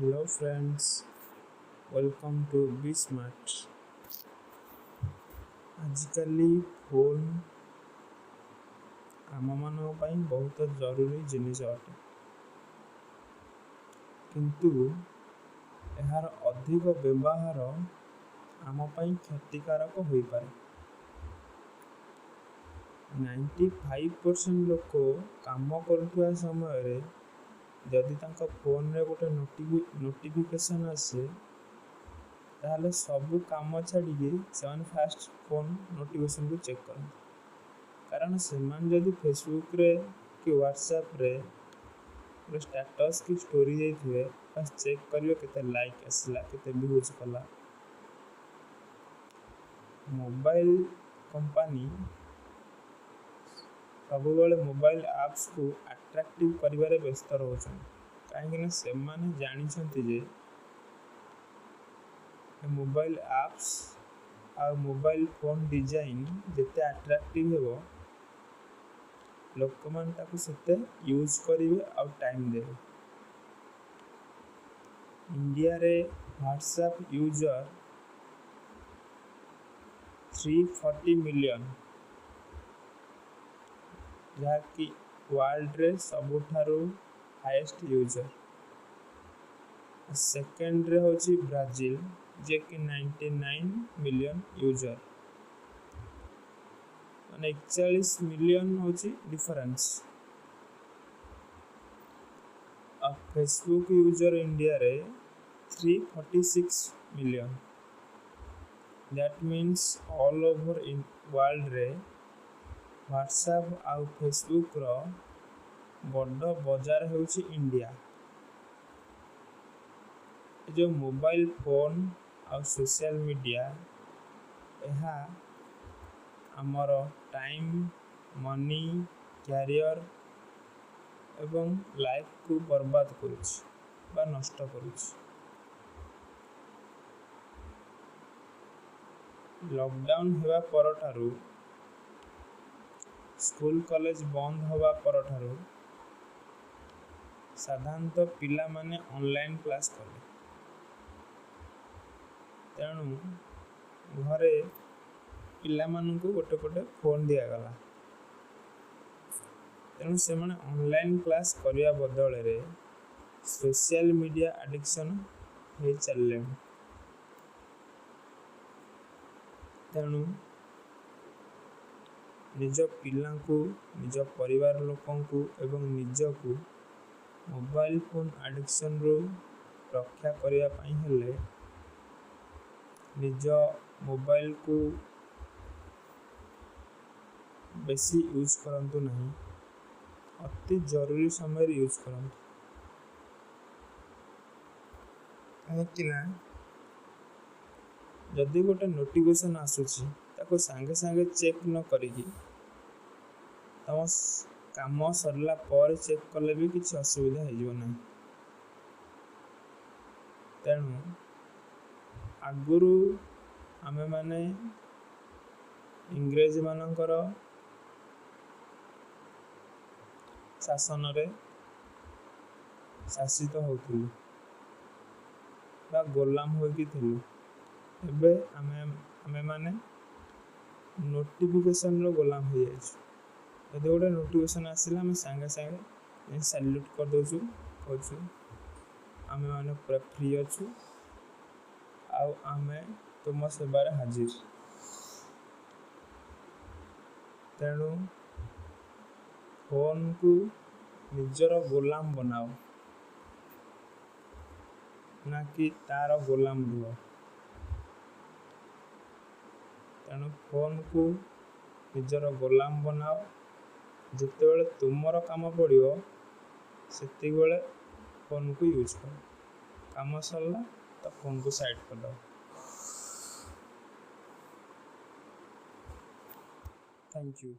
Hello friends, welcome to Be Smart. ଆଜିକାଲି phone ଆମମାନଙ୍କ ପାଇଁ ବହୁତ ଜରୁରୀ ଜିନିଷ ଅଟେ, କିନ୍ତୁ ଏହାର ଅଧିକ ବ୍ୟବହାର ଆମ ପାଇଁ କ୍ଷତିକାରକ ହୋଇପାରେ। 95% ଲୋକ କାମ କରୁଥିବା ସମୟରେ ଯଦି ତାଙ୍କ ଫୋନ୍ରେ ଗୋଟେ ନୋଟିଫିକେସନ୍ ଆସେ, ତାହେଲେ ସବୁ କାମ ଛାଡ଼ିକି ସେମାନେ ଫାଷ୍ଟ ଫୋନ୍ ନୋଟିଫିକେସନ୍କୁ ଚେକ୍ କରନ୍ତି। କାରଣ ସେମାନେ ଯଦି ଫେସବୁକ୍ରେ କି ହ୍ୱାଟ୍ସଆପ୍ରେ ଗୋଟେ ଷ୍ଟାଟସ୍ କି ଷ୍ଟୋରି ଦେଇଥିବେ, ଫାଷ୍ଟ ଚେକ୍ କରିବେ କେତେ ଲାଇକ୍ ଆସିଲା, କେତେ ଭ୍ୟୁଜ୍ କଲା। ମୋବାଇଲ କମ୍ପାନୀ ସବୁବେଳେ ମୋବାଇଲ ଆପ୍ସକୁ ଆଟ୍ରାକ୍ଟିଭ୍ କରିବାରେ ବ୍ୟସ୍ତ ରହୁଛନ୍ତି, କାହିଁକିନା ସେମାନେ ଜାଣିଛନ୍ତି ଯେ ଏ ମୋବାଇଲ ଆପ୍ସ ଆଉ ମୋବାଇଲ ଫୋନ୍ ଡିଜାଇନ୍ ଯେତେ ଆଟ୍ରାକ୍ଟିଭ୍ ହେବ, ଲୋକମାନେ ତାକୁ ସେତେ ୟୁଜ୍ କରିବେ ଆଉ ଟାଇମ୍ ଦେବେ। ଇଣ୍ଡିଆରେ ହ୍ୱାଟ୍ସଆପ୍ ୟୁଜର୍ 340 ମିଲିୟନ୍, ଯାହାକି ୱାର୍ଲଡରେ ସବୁଠାରୁ ହାଏଷ୍ଟ ୟୁଜର୍। ସେକେଣ୍ଡରେ ହେଉଛି ବ୍ରାଜିଲ, ଯିଏକି 99 ମିଲିୟନ୍ ୟୁଜର୍, ମାନେ 41 ମିଲିୟନ୍ ହେଉଛି ଡିଫରେନ୍ସ। ଆଉ ଫେସବୁକ୍ ୟୁଜର୍ ଇଣ୍ଡିଆରେ 346 million. That means all over in ୱାର୍ଲଡରେ WhatsApp ଆଉ ଫେସବୁକ୍ର ବଡ଼ ବଜାର ହେଉଛି ଇଣ୍ଡିଆ। ଏ ଯେଉଁ ମୋବାଇଲ ଫୋନ୍ ଆଉ ସୋସିଆଲ ମିଡ଼ିଆ, ଏହା ଆମର ଟାଇମ୍, ମନି, କ୍ୟାରିୟର ଏବଂ ଲାଇଫକୁ ବର୍ବାଦ କରୁଛି ବା ନଷ୍ଟ କରୁଛି। ଲକଡାଉନ୍ ହେବା ପରଠାରୁ, ସ୍କୁଲ କଲେଜ ବନ୍ଦ ହେବା ପରଠାରୁ ସାଧାରଣତଃ ପିଲାମାନେ ଅନଲାଇନ୍ କ୍ଲାସ୍ କଲେ। ତେଣୁ ଘରେ ପିଲାମାନଙ୍କୁ ଗୋଟେ ଗୋଟେ ଫୋନ୍ ଦିଆଗଲା। ତେଣୁ ସେମାନେ ଅନଲାଇନ୍ କ୍ଲାସ୍ କରିବା ବଦଳରେ ସୋସିଆଲ ମିଡ଼ିଆ ଆଡ଼ିକ୍ସନ୍ ହେଇ ଚାଲିଲେଣି। ତେଣୁ ନିଜ ପିଲାଙ୍କୁ, ନିଜ ପରିବାର ଲୋକଙ୍କୁ ଏବଂ ନିଜକୁ ମୋବାଇଲ ଫୋନ୍ ଆଡ଼ିକ୍ସନ୍ରୁ ରକ୍ଷା କରିବା ପାଇଁ ହେଲେ ନିଜ ମୋବାଇଲକୁ ବେଶୀ ୟୁଜ୍ କରନ୍ତୁ ନାହିଁ, ଅତି ଜରୁରୀ ସମୟରେ ୟୁଜ୍ କରନ୍ତୁ। କାହିଁକିନା ଯଦି ଗୋଟେ ନୋଟିଫିକେସନ୍ ଆସୁଛି, ତାକୁ ସାଙ୍ଗେ ସାଙ୍ଗେ ଚେକ୍ ନ କରିକି ତମ କାମ ସରିଲା ପରେ ଚେକ୍ କଲେ ବି କିଛି ଅସୁବିଧା ହେଇଯିବ ନାହିଁ। ତେଣୁ ଆଗରୁ ଆମେମାନେ ଇଂରେଜମାନଙ୍କର ଶାସନରେ ଶାସିତ ହେଉଥିଲୁ ବା ଗୋଲାମ ହୋଇକି ଥିଲୁ। ଏବେ ଆମେମାନେ ନୋଟିଫିକେସନ୍ର ଗୋଲାମ ହେଇଯାଇଛୁ। ଯଦି ଗୋଟେ ନୋଟିଫିକେସନ୍ ଆସିଲା, ଆମେ ସାଙ୍ଗେ ସାଙ୍ଗେ ସାଲ୍ୟୁଟ୍ କରିଦେଉଛୁ, କହୁଛୁ ଆମେମାନେ ପୁରା ଫ୍ରି ଅଛୁ ଆଉ ଆମେ ତୁମ ସେବାରେ ହାଜିର। ତେଣୁ ଫୋନ୍କୁ ନିଜର ଗୋଲାମ ବନାଅ, ନା କି ତାର ଗୋଲାମ ରୁହ। ତେଣୁ ଫୋନ୍କୁ ନିଜର ଗୋଲାମ ବନାଅ, ଯେତେବେଳେ ତୁମର କାମ ପଡ଼ିବ ସେତିକିବେଳେ ଫୋନ୍କୁ ୟୁଜ୍ କର। କାମ ସରିଲା ତ ଫୋନ୍କୁ ସାଇଡ଼୍ କରିଦେବ। Thank you.